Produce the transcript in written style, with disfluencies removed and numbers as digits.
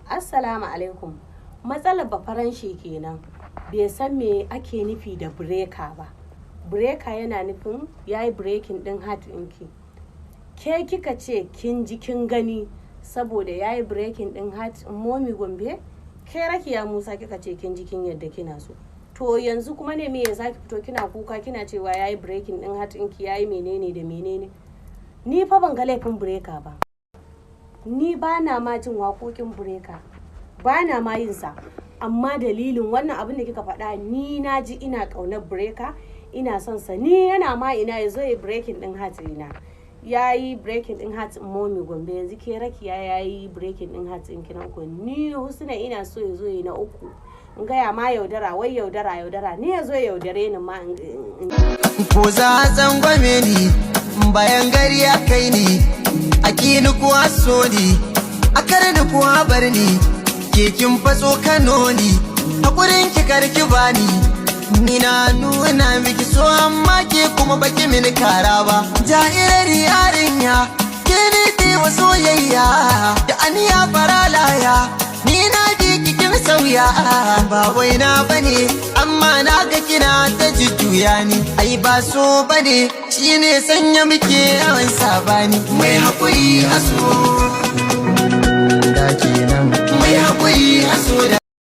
Assalamu alaikum. Matsalar Bafaranshi kenan, bai san me ake nufi da breaker ba. Breaker yana nufin ya yi breaking ɗin heart ɗinki. Ke kika ce kin ji kin gani saboda ya yi breaking ɗin heart Momi Gombe? Ke Rakiya Musa kika ce kin ji kin yadda kina so. To yanzu kuma ne me ya zaki fito kina kuka kina cewa ya yi breaking ɗin heart ɗinki, ya yi menene da menene? Ni fa ban ga laifin Breaker ba. Ni ba na ma jin waƙoƙin Breaker. Ba na ma yin sa. Amma dalilin wannan abin da kika faɗa, ni na ji ina ƙaunar Breaker, ina son sa. Ni yana ma ina ya zo ya breaking ɗin heart ɗina. Ya yi breaking ɗin heart Momi Gombe, yanzu ke Rakiya ya yi breaking ɗin heart ɗin ki na uku. Ni Husna ina so ya zo ya na uku. In gaya ma yaudara, wai yaudara yaudara, ni ya zo ya yaudare ni ma in Ko za a tsangwame ni bayan gari ya kai ni, a ni kuwa so ni, a kar ni kuwa bar ni, ke kin fatso Kano ni, hakurin ki karki bani. Ni na nuna miki so, amma ke kuma baki mini kara ba. Jairar yarinya, ke ni ke wa soyayya da aniya faralaya. Ni na ji kikin sauya, ba wai na bane, amma na ga kina ta jujjuya ni. Ai ba so bane, shine sanya muke yawan sabani. Mai hakuri a so da kenan, mai hakuri a so da.